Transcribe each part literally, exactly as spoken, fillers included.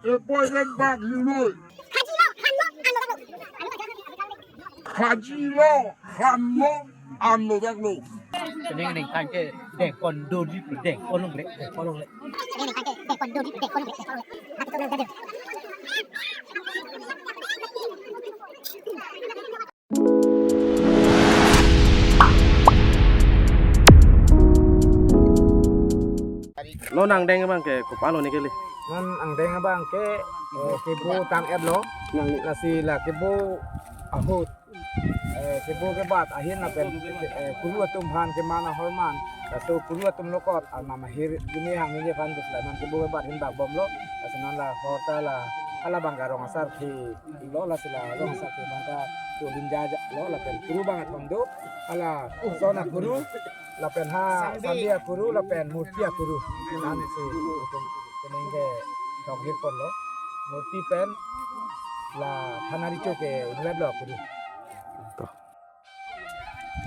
Epoi pen bak hinoi. Khaji lo, khan lo, an lo, daklo. Khaji lo, khan lo, an lo, daklo. Ning ning tangke dengpon doji, dengpon longle, dengpon longle. Ning ning tangke dengpon doji, dengpon longle, dengpon longle. Non angdeng abang ke kopilo ne kali? Non angdeng abang ke, eh, kebo tang-et lo. Lasi la kebo ahut, eh, kebo kebat ahin lapen, eh, kuru atum aphan keman ahormu. Laso kuru atum lokot, ah, mama hir gini hang ini aphan bus la non kebo kebat ahin bak bomlo. Lasi non la hor ta la hala abang ke rong asar thi lo, lasi la rong asar thi abang ta tulim jaja lo lapen kuru abang atum do. Hala son akuru lapen ha Sambi akuru lapen murti akuru. Nan si penengke dok hir ponlo. Murti pen la Thana Recho ke invet lo akuru. To.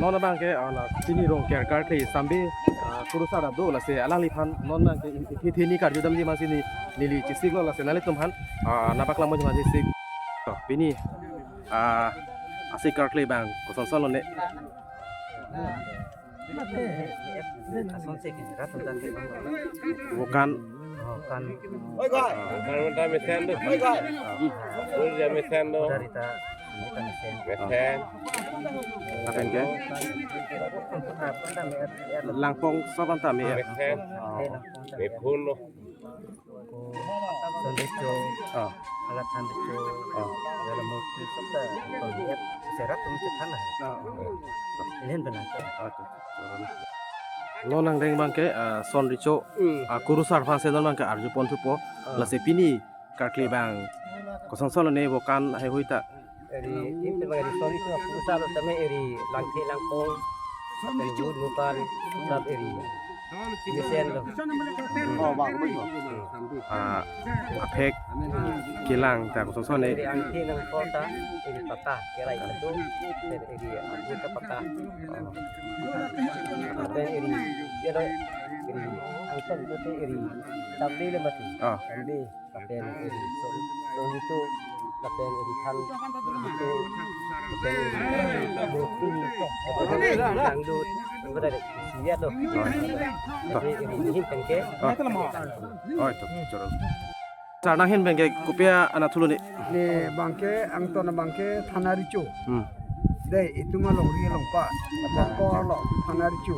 Non abang ke, ah, la pini Rongker karkli Sambi, ah, kurusar do, lasi alangliphan non abang ke ithi theni karju damji amatsi neli chesik lo, lasi nanglitum aphan, ah, nangpaklang damji amatsi chesik. To, pini, ah, asik karkli abang kosonson lo ne? Asonsi ke rat tangte bang. Vokan. Vokan. Vokan ta mesen do. Vokan ta mesen do. Dari ta, ini ta mesen. Mesen. Lapen ke? Vokan ta me er, er. Langpong sopan ta me er. Mesen. Oh. Mesen. Mephun lo. Ko Thana Recho, ah, hala Thana Recho, ah, hala murti sabta panggiat serat tum chethan hai. Ah, ah. Elen benar. Ah, to. Non angdeng abang ke, ah, Thana Recho, hmm, ah, kurusar aphansi non abang ke arju pon thupo. Ah. Lasi pini karkli abang kosonson lo ne vokan haihui ta? Eri, ipe bang eri Thana Recho kurusar tame eri langthe langpong, lapen vokan vokan sab eri mesen lo. Oh, bang, bang. Ah, aphek kelang ta kosonson ne? Eri angthe nangpong ta eri pata, kerai satu, lapen eri angthe ta pata. Oh. Lapen eri, ya do, eri angthe itu eri, tapi le mati. Ah. Tapi lapen eri Thana Recho, lapen eri Thana Recho, lapen eri murti, lapen eri dangdut, lapen eri siat do. Jadi eri ahin pen ke. Oh, itu, choro. Sar nanghin abang ke kopi anatthu lo ne? Ne abang ke, angton abang ke Thana Recho. Hmm. Dei, itum alongri alongpat, Bangkok lo Thana Recho.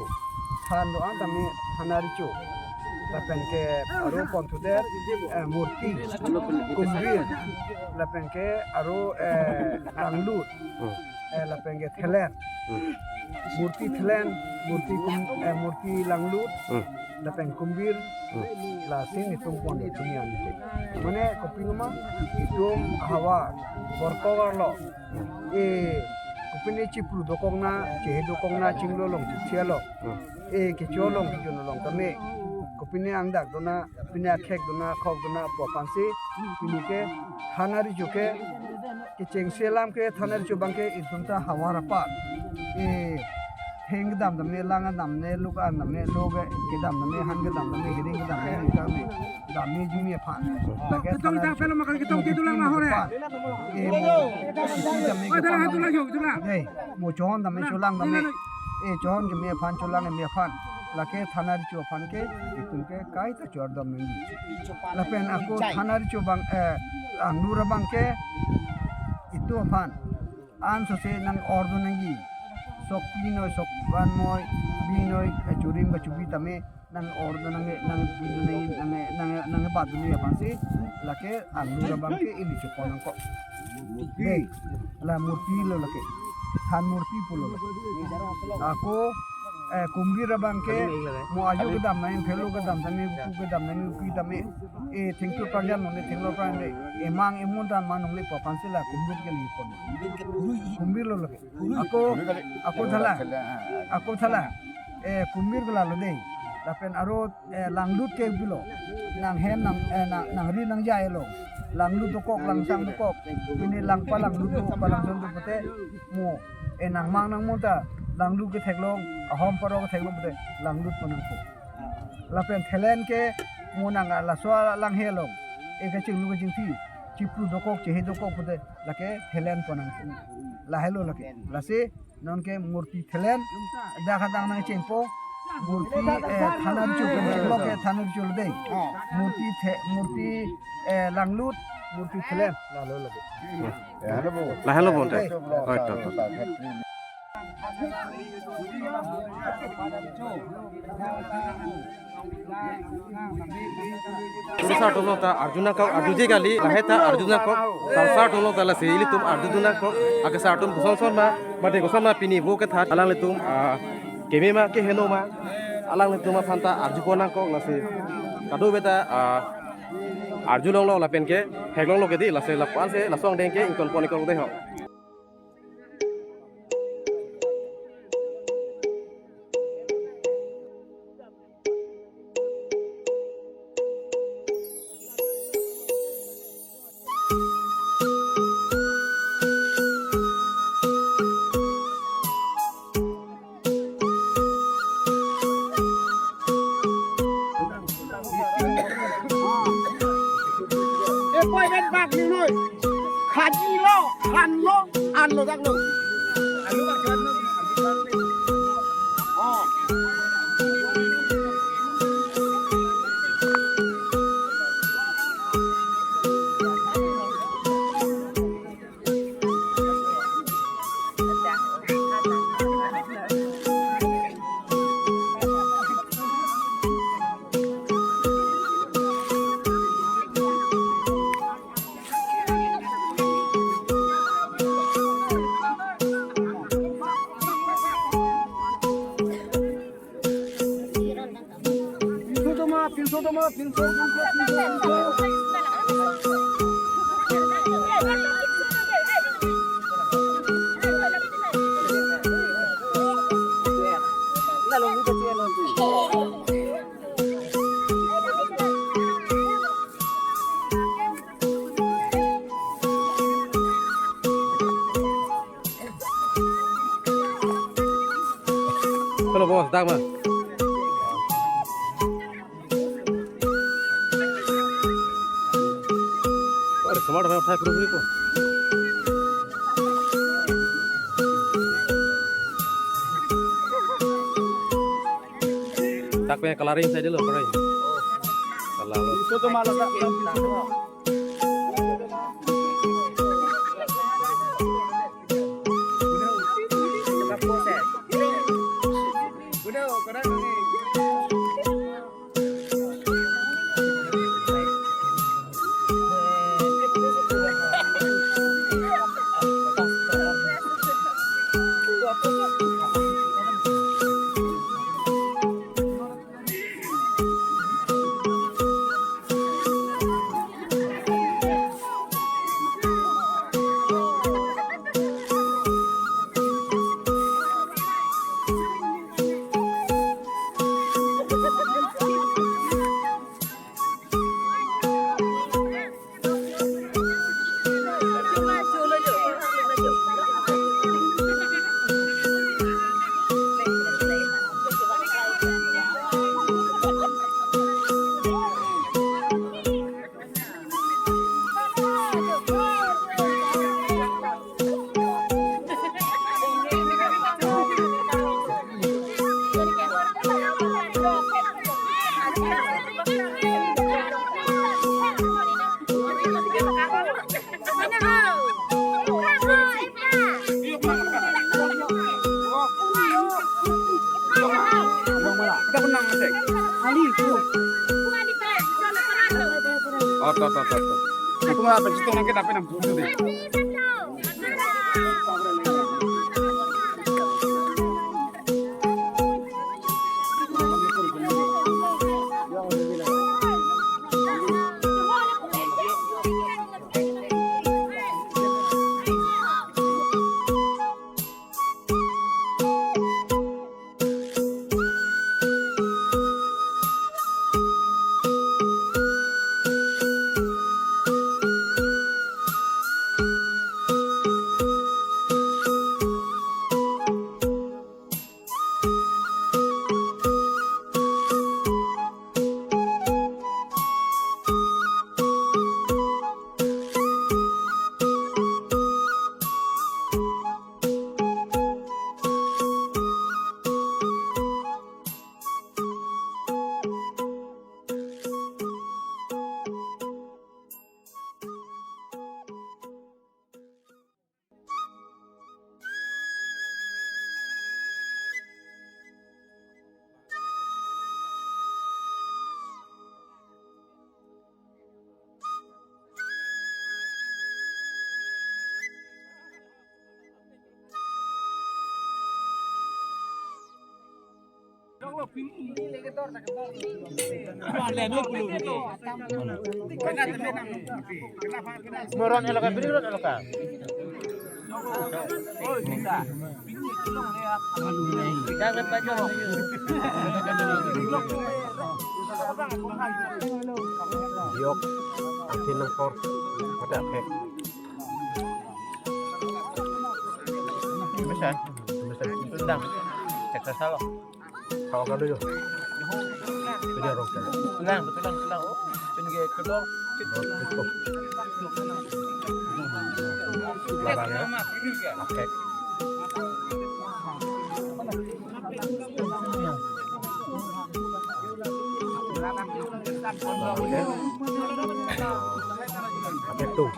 Than do-an tame Thana Recho. Lapen ke aro ponthudet, eh, murti, kumbir. Lapen ke aro, eh, langlut. Hmm. Eh, lapen ke thelen. Hmm. Murti thelen, murti kum-, eh, murti langlut. Hmm. Lapen kumbir. Hmm. Lasi netum pon itum yang itu. Mane kopi nama itum havar, Bangkok lo. Eh, kopine chipru dokokna, chehe dokokna, chinglo along, chichia along. Hmm. Eh, kecho along, kijun along tame. Kopine angdak dona, pine akhek dona, khok dona, pu aphansi, pini ke, Thana Recho ke, kechengsi alam ke, Thana Recho abang ke, itum ta havar apar. Eh, theng kedam dam ne, lang kedam ne, luk an dam ne, lo ke, kedam dam ne, han kedam dam ne, gering kedam ne, kedam ne. Dam ne jumi aphan. Lake ketong Thana ta Recho pelo makan ketong ke tulang mahore. Eh, mo, isi dam ne. Oh, ketong tulang, tulang, tulang. Eh, mo chon dam ne, cholang dam ne. Eh, chon keme aphan, cholang keme aphan. Lake Thana Recho aphan ke, itum ke kaita chor dam ne. Lapen ako Thana Recho abang, eh, angnur abang ke, itum aphan. Ansose nang-or dun nangji. Sok pinoi, sok vanmoi, binoi, kachurim, kachubi tame, nang-or dun nang, nang, binoi nang, nang, nang, nang, bat dun nangji aphansi, lake angnur abang ke ili chepon nangkok. Dei, la murti lo lake. Than murti pulo lake. Ako, eh, kumbir abang ke, mo ajo kedam nangji, phelo kedam tame, buku kedam nangji, uki tame, eh, thengthur pranjan nongle, thenglo pranjan le, emang emun tan man nongle pu aphansi la kumbir ke lipon. Kumbir lo lake. Ako, ako thala. Ako thala. Eh, kumbir ke lalo dei. Lapen aro, eh, langlut ke bilo. Nang hem nang, eh, nang, nangri nangjai lo. Langlut dokok, langsang dokok. Pini langpa langlut dokok, langsang dokok pute mo. Eh, nangmang nangmun ta. Langlut ketheklong, ahom paro ketheklong pute. Langlut pon nangpo. Lapen thelen ke, mo nang laso alanghe along, e kachinglu kachingthi, chipru dokok, chehe dokok pute, lake thelen pon nang. Lahelo lake. Lasi nonke murti thelen, dak hatang nangchengpo, murti, eh, thanar chul, murti lok, eh, thanar chul dei. Murti the, murti, eh, langlut, murti thelen. Lahelo lake. Lahelo bonta. Oi, to, to. Sartum along ta arju nangkok, arjuje kali, lahai ta arju nangkok, sar sartum along ta lasi ilitum arjudun nangkok, ake sartum koson son ma, mate koson ma pini vo kethat, alanglitum, ah, keme ma keheno ma, alanglitum aphan ta arjupon nangkok lasi, kadokave ta, ah, arjulonglo lapen ke, theklonglo ke dei, lasi lapu-an si, laso angdeng ke ingtonpon ikok dei ho. Epoi ven bak ni noi. Khaji lo, khan lo, an lo dak lo. Pinso toma, pinso toma, pinso, pinso, pinso, pinso. Hello, boss, dak ma. Aduh, smart banget, saya perlu beli kok. Tak punya coloring saya dulu, coloring. Kalau itu tuh malah tak. Oh, to, to, to, to. Aku malah apa situ nangke dapat enam puluh deh. Moron eloka, beri ron eloka. Yok, angkin nangkor, pada akhek. Bisa, bisa, tendang. Cek salah. Kalau kan dulu. Punya rok. Tulang, tulang, tulang. Oh, pinggir kedok. Larang ya. Oke. Oke tuh.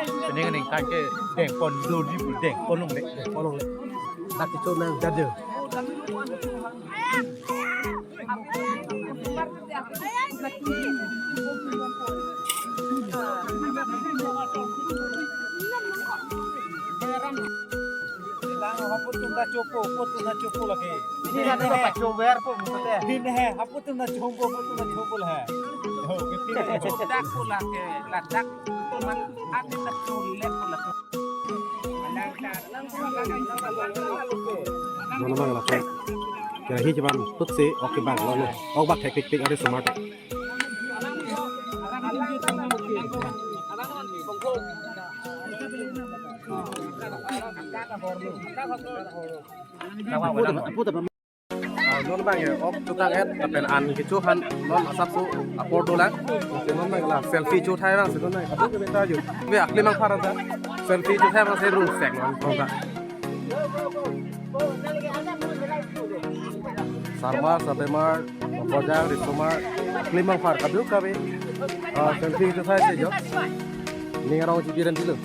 Sining ning kake dengpon dodi, dengpon longle, dengpon longle. Dak kecho nang jaje. Lang, hapu tum ta chopo, hapu tum ta chopo lagi. Ini ada apa chover po maksudnya? Ini hai, hapu tum ta chopo, hapu tum ta chopo lah. Oh, gitu. Chodak po lagi, ladak. Tuman ati ta chulek po lagi. Mana bang lah? Kira hi cuman tutsi, oke bang, lo lo. Oh, bak hektik tik ada smart. Ah, non bang ya, ok tukang et, lapen an kecho han, non asap so, apor dolang. Non bang la, selfie cho thai bang, non bang, ato ke beta jo. Be akli mang parada, selfie cho thai bang, se rung sek non, kong ka. Sarma, Sabemar, Bojang, Risomar, akli mang par, kaduk kabe. Ah, selfie cho thai se jo. Ning arong chipi dan dilo.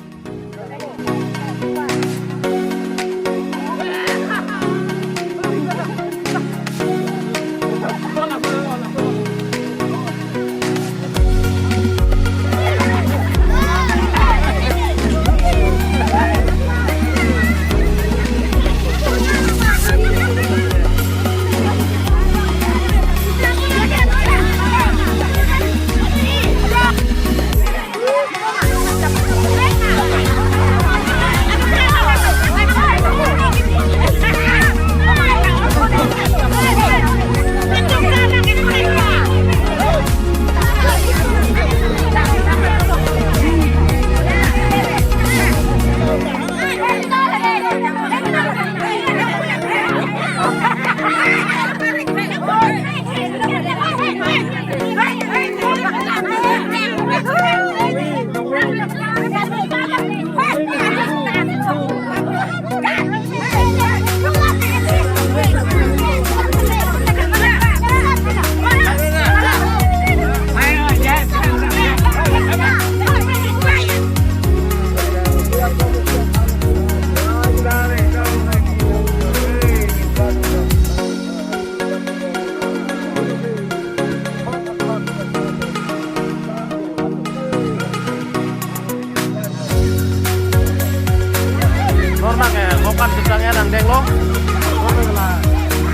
Normal ke, ngokan tukang ya nang denglo. Normal ke la.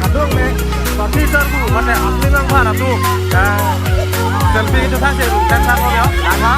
Kadung me, pati serbu, mate akli mang par atu. Ya, selfie itu saja, rung sensor lo ya. Lama.